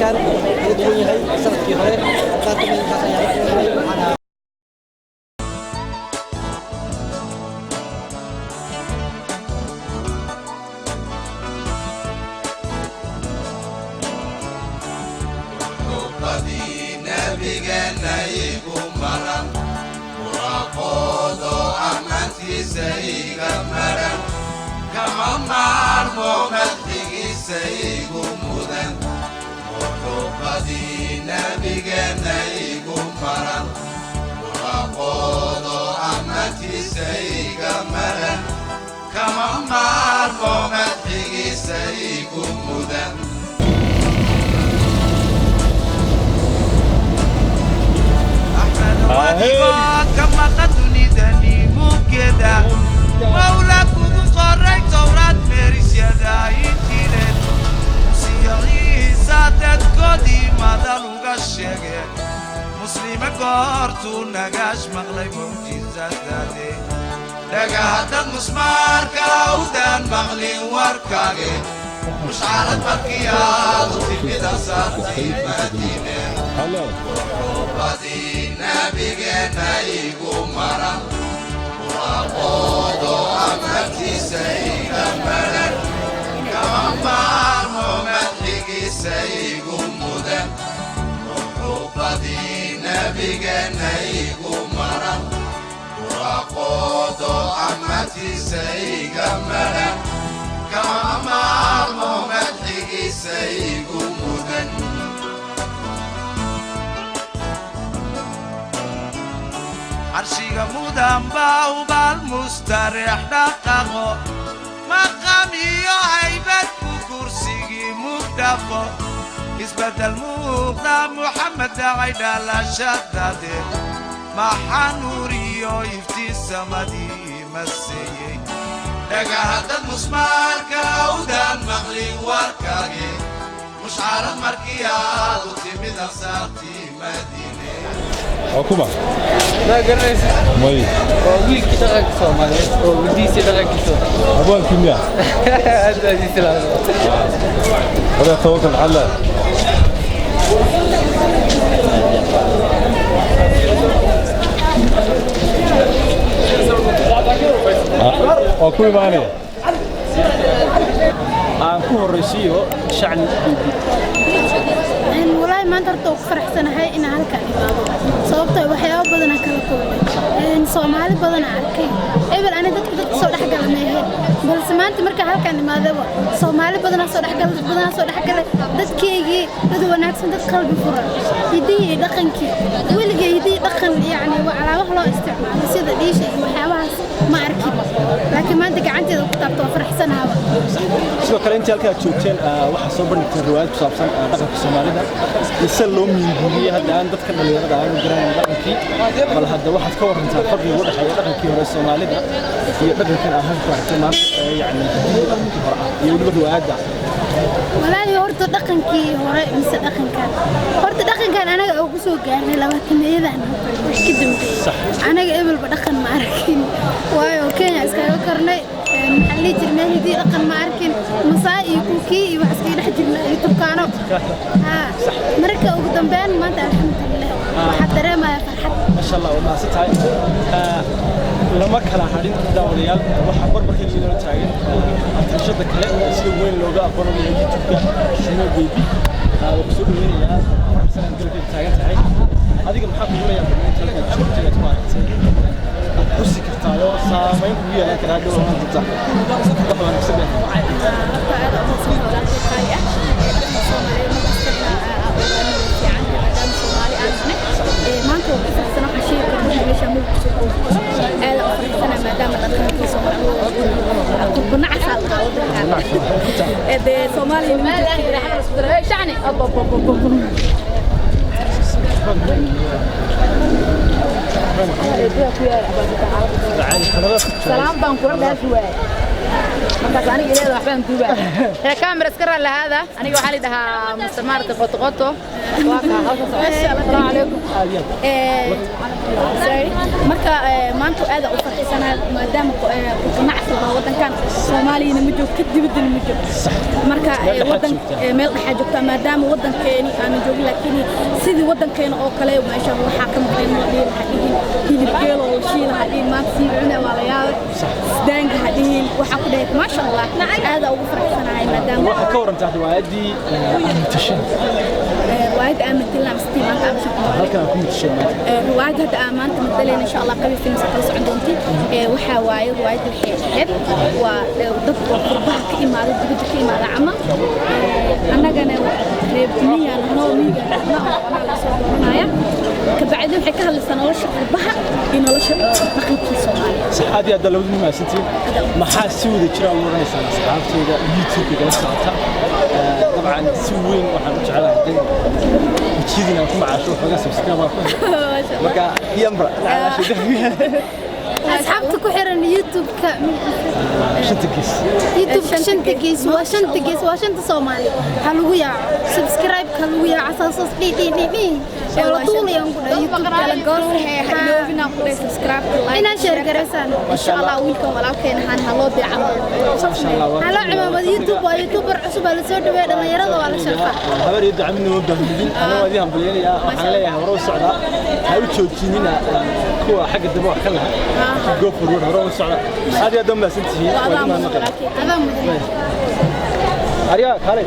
Sanadkan kaga duwan yahay sanadkii hore. Qaar ka mid intaas ayaa la kulmay waxaana Muxubbadii nabigeena igu maran, muraaqoodo ammaantiisa iga maran, kama maarmo madxigiisa igu mudan. Muxubbadii nabigeena igu maran, muraaqoodo ammaantiisa iga maran, kama maarmo madxigiisa igu mudan. Adigoo ka maqa dunidani muggeeda, Mawla kugu qoray Towraad, meerisyada Injiileed, Musiya Ciisa dadkoodii madal uga sheege. Muslime goortuu nagaash maqlay mucjizadaade, Dhagahadad musmaarka awdaan maqlin warkaage, mushcarad markiyaad u timida saartay Madiine. Muxubbadii nabigeenna igu maran, muraaqoodo amartiisa iga maran, kama maarmo madxigiisa igu mudan. Muxubbadii nabigeenna igu maran, muraaqoodo amartiisa iga maran, kama maarmo madxigiisa igu mudan. Carshiga mudan baa ubaal mustareex dhaqaqo, maqam iyo haybad buu kursigii mugdhaqo. Isbeddel muuqda Muxamed dhacay dhalashadade, maxaa nuuriyo iftiin samadii maseeyey. Dhagahadad musmaarka awdaan maqlin warkaage, mushcarad markii aad u timid ansaartii Madiine. Waa kuma? Ma garanaysa? May. Waa wiilkii dhaqanka Soomaaliyeed oo wadiisii dhaqankiisa. Abwaankii miya? Aad baa idin salaamay. Wada tawakal xalla. Waa ku imaanaya. Aan ku horraysiiyo Shacni Bibi. Walaahi maanta horta waan ku faraxsanahay inaan halkaan imaado, sababtoo waxyaabo badanaa kala kulmay, Soomaali badanaa arkay. Ebel ani dadka soo dhexgala ma ahayn, balse maanta markaan halkaan imaadaba Soomaali badanaa soo dhexgala, dad badanaa soo dhexgalay, dadkeygii dad wanaagsan, dad qalbi furan, hiddihii iyo dhaqankii weligay hiddihii dhaqan, yacni waa alaabaha loo isticmaalo sida dhiisha iyo waxyaabahaas ma arkin, laakiin maanta gacanteeda ku taabto, waa faraxsanaaba. Sidoo kale intii halkaa joogteen waxaa soo bandhigteen riwaayad ku saabsan dhaqanka Soomaalida mise loo miinguuriyey hadda aan dadka dhallinyarada aanu garanayn dhaqankii. Bal hadda waxaad ka warantaa farqiga u dhexeeya dhaqankii hore Soomaalida iyo dhaqankan aad halka ku aragtay maanta, yacni hiddihii dhaqankii hore ah iyo weliba riwaayadda. Walaahi horta dhaqankii hore mise dhaqankan, horta dhaqankan anaga oo kusoo gaarnay labaatameeyadan wax ka dambeeyey, anaga ebelba dhaqan ma arkin, waayo Kenya iskaga kornay. Maxaa la dhihi jiray, meel hidii dhaqan ma arkin, Masaai iyo Kuukii iyo wax iskaga dhex jirna iyo Turkaano. Haa, marka ugu dambeyn maanta alxamdulilah waxaa dareemaya farxad. Maasha Allah, waa mahadsan tahay. Lama kala hadhin daawadayaal, waxaa barbarkan iyadoo taagan atrishada kale sida weyn looga aqoonanayo YouTube-ka, Shimo Baby. Waa kusoo dhaweynayaa, faraxsan aad garabkeeda taagan tahay. Adiga maxaa kugu leeyahay barnaamijka halkaad joogtay aad ku aragtay aad xusi kartaa oo saameyn kugu yeelan karaa dhow ahaan doonta wax wanaagsan baa? Horta aad u mahadsan walaalkay qaali ah. Dhaqanka Soomaaliyeed mar kastana ogaanada fiican maadaama Soomaali aan nahay. Maanta waa ku faraxsan, waxaan sheegi karnaa meesha mulk kusoo koobo. Aad u faraxsana maadaama dhaqankii Soomaaliyeed qurbo nacas aa lahaa wadankan. Dee Soomaaliya ma jirto. Shacni ab ab ab ab. Salaam baan kula dhaafi waayay markaas aniga ileeda waxbaan duubaa ee kaamira iska raalli ahaada. Aniga waxaa la dhahaa Mr. Maarta Qoto Qoto, waa kaa hawsha socota. Asalaamu calaykum. Sorry, marka Marka maanta aad u farxisanahay maadaama ku ganacsi baa wadankan Soomaaliyana ma joogto, dibaddana ma joogto. Marka Meel dhexaad wadan joogtaa. Meel dhexaad joogtaa maadaama wadankeeni aanan joogin, laakiin sidii wadankeena oo kale meesha waxaa ka maqlay ma dhihin, waxaa dhihin hilib geel oo shiil ha dhihin, maanta sii cuna waa la yaabay, daanga ha dhihin. Waxaa ku dhahay maasha Allah, aad ugu faraxsanahay maadaama Waxaa ka warantaa riwaayadii aad matashay. Riwaayadda aan matalna mistii maanta aan meesha ku noolnahay. Halkan aad ku matashay maanta. Riwaayadda hadda aan maanta matalayna, insha Allah Qabi Films kala socon doontiin. Waxaa waaye riwaayadda waxay ahayd waa dad oo qurbaha ka imaada, dibadda ka imaada camal. Annagana reer miyaa nahnoo, miyiga nahna oo anaa la soo dooranaya. Kabacdi waxay ka hadlaysaa nolosha qurbaha iyo nolosha dhaqankii Soomaaliya. Sax, aad iyo aad baa labadii mahadsantihiin. Maxaa si wada jira ugu oranaysaa asxaabtayda YouTube kala socota? Dabcan si weyn waxaan u jecelahay dad wejiyadiina aan ku macaasho waxoogaa subscribe aan ku helo. Marka yambra Asxaabta ku xiran YouTube-ka shanta gees. YouTube shanta gees, waa shanta gees, waa shanta Soomaali. Ha lagu yaaco subscribe-ka, lagu yaaco saasas dhi dhi dhi dhi oo la duulayaan ku dhahay YouTube. Kala goosahee ha iloobina ku dhahay subscribe, like. Inaa share garaysaan. Insha Allah wiilkan walaalkeena ahaan ha loo deeco. Masha Allah, waa Haloo cimaamad YouTube, waa YouTuber cusub aa la soo dhaweeya, dhalinyarada waa la sharfaa. Habar iyo duca midna ma baahnidin. Ana waa idin hambalyaynayaa, waxaan leeyahay hore u socdaa, ha u joojinina kuwa xagga dambe wax ka laha. Go forward, hore u socda. Aad iyo aad baa mahadsantihiin, waa idin mahadnaqaya. Adaa mudan. Aryaa kaalay.